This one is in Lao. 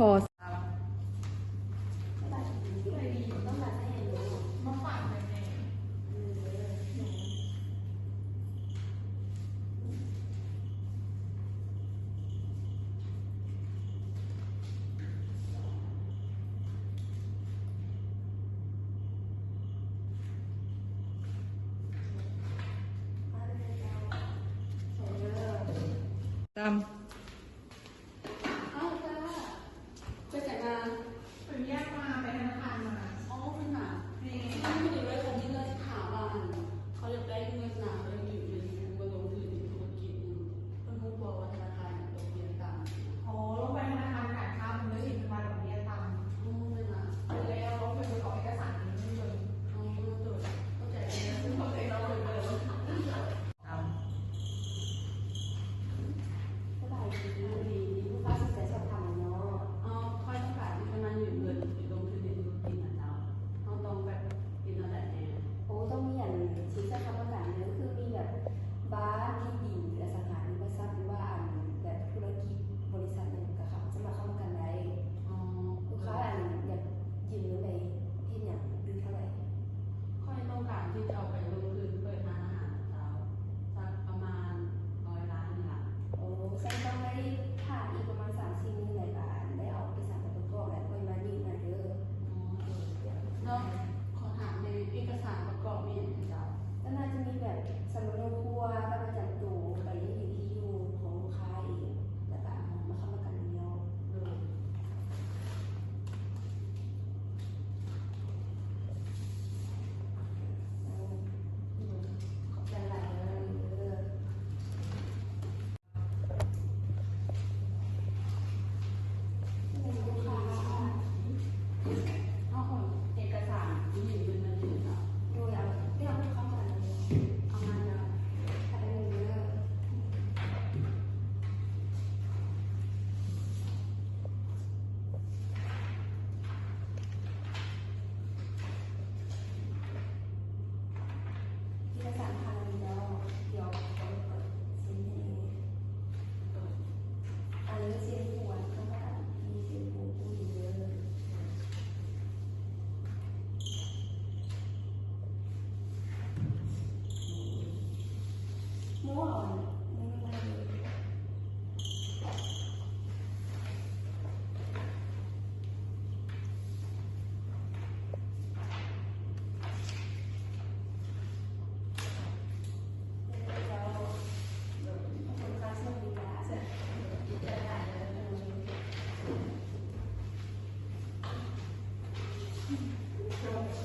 ຂໍ ຕາມ ອ້າວ ຈ້າ ໄປໃສມາ? ໄປວຽກມາ ໄປທະນາຄານມາ. ອໍ ເພິ່ນຫາ ແມ່ນ ເພິ່ນຢູ່ເລີຍ ເຂົາມີເງິນ ຖາມວ່າ ອັນ ເຂົາຢາກໄດ້ເງິນນະ ເພິ່ນຢູ່ ເພິ່ນມາລົງທຶນໃນທຸລະກິດ ເພິ່ນຮູ້ບໍ່ວ່າທະນາຄານດອກເບ້ຍຕ່ຳ? ອໍ ລົງໄປທະນາຄານການຄ້າ ເພິ່ນເລີຍເຫັນເພິ່ນວ່າດອກເບ້ຍຕ່ຳ. ອໍ ແມ່ນລະ ແລ້ວເພິ່ນໄປຂໍເອກະສານເງິນເພິ່ນ. ອໍ ໂດຍ ເຂົ້າໃຈ ເຂົ້າໃຈເນາະ ເພິ່ນ ເພິ່ນ ສະບາຍດີ ດີ ລູກຄ້າສົນໃຈສອບຖາມເນາະ. ເອີ ຂ້ອຍຕ້ອງການທີ່ຈະມາຢືມເງິນໄປລົງທຶນໃນທຸລະກິດນະເຈົ້າ. ເຮົາຕ້ອງແບບເຮັດແນວໃດແດ່? ໂອ້ ຕ້ອງມີອັນ ຊິນຊັບຄ້ຳປະກັນເດີ ຄືມີແບບບ້ານ ທີ່ດິນ ຫຼື ອະສັງຫາລິມະຊັບ ຫຼືວ່າອັນແບບທຸລະກິດ ບໍລິສັດຫຍັງກະສາມາດຄ້ຳປະກັນໄດ້. ອໍ ລູກຄ້າອັນຢາກຢືມເງິນໄປເຮັດຫຍັງ ຫຼືເທົ່າໃດ? ຂ້ອຍຕ້ອງການທີ່ຈະເອົາໄປລົງທຶນເປີດຮ້ານອາຫານເຈົ້າ ສັກປະມານຮ້ອຍລ້ານນີ້ລະ. ໂອ້ ຊັ້ນຕ້ອງໄດ້ຖ້າອີກປະມານສາມສີ່ມື້ ແລ້ວກະໄດ້ເອົາເອກະສານໄປປະກອບ ແລ້ວຄ່ອຍມາຍື່ນໃຫ້ເດີ. ອໍ ໂດຍ ແລ້ວຂໍຖາມແດ່ ເອກະສານປະກອບມີຫຍັງແດ່ເຈົ້າ? ກໍໜ້າຈະມີແບບສຳມະໂນຄົວ ບັດປະຈຳໂຕ ໃບຢັ້ງຢືນທີ່ຢູ່ຂອງລູກຄ້າເອງ ແລ້ວກະມາຄ້ຳປະກັນແລ້ວ. ໂດຍ ຂອບໃຈຫຼາຍເດີ. ເອົາເອກະສານຢູ່ໃນມືເຈົ້າ. ໂດຍ ເອົາ ເອົາເຂົ້າມາເດີ. ເອົາມາເດີ. ເອກະສານຜ່ານແລ້ວ ດຽວເຮົາເປີດເຊັນໃຫ້ເລີຍ. ອັນນີ້ເຊັນຜູ້ອັນ ເຊັນຜູ້ຜູ້ດີເດີ. ໝໍ ເອົາອັນນີ້ມາເລີຍ.